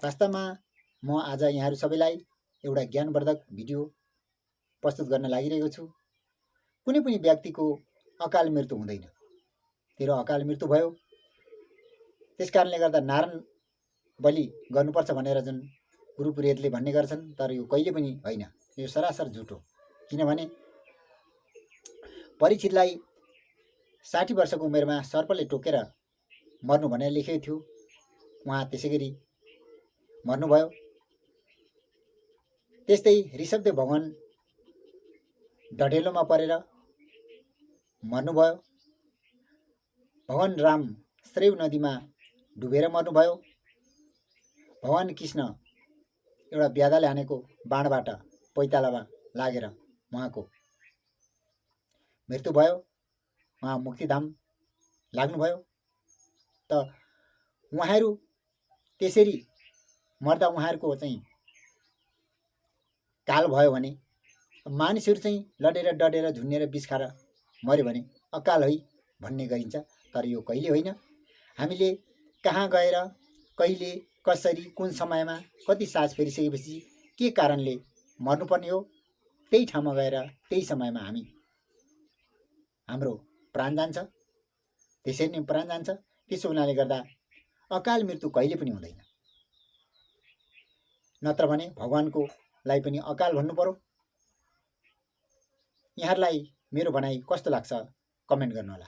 वास्तवमा म आज यहाँहरू सबैलाई एउटा ज्ञानवर्धक भिडियो प्रस्तुत गर्न लागिरहेको छु। कुनै पनि व्यक्तिको अकाल मृत्यु हुँदैन। तेरो अकाल मृत्यु भयो त्यसकारणले गर्दा नारायण बलि गर्नुपर्छ भनेर जुन गुरु पुरोहितले भन्ने गर्छन्, तर यो कहिले पनि होइन। यो सरासर झुट हो। किनभने परीक्षितलाई 60 वर्षको उमेरमा सर्पले टोकेर मर्नु भनेर लेखेको थियो। उहाँ त्यसै गरी मर्नुभयो। त्यस्तै ऋषभदेव भगवान डढेलोमा परेर मर्नुभयो। भगवान राम श्रेव नदीमा डुबेर मर्नुभयो। भगवान कृष्ण एउटा ब्यादाले हानेको बाणबाट पैतालामा लागेर उहाँको मृत्यु भयो। उहाँ मुक्तिधाम लाग्नुभयो। त उहाँहरू त्यसरी मर्दा उहाँहरूको चाहिँ काल भयो भने मानिसहरू चाहिँ लडेर डढेर झुन्नेर विष खाएर मर्यो भने अकाल है भन्ने गरिन्छ। तर यो कहिले होइन। हामीले कहाँ गएर कहिले कसरी कुन समयमा कति सास फेरिसकेपछि के कारणले मर्नुपर्ने हो, त्यही ठाउँमा गएर त्यही समयमा हाम्रो प्राण जान्छ। त्यसरी नै प्राण जान्छ। त्यसो हुनाले गर्दा अकाल मृत्यु कहिले पनि हुँदैन। नत्र भने भगवानको लाई पनि अकाल भन्नु पर्यो। यहाँहरूलाई मेरो भनाइ कस्तो लाग्छ कमेन्ट गर्नुहोला।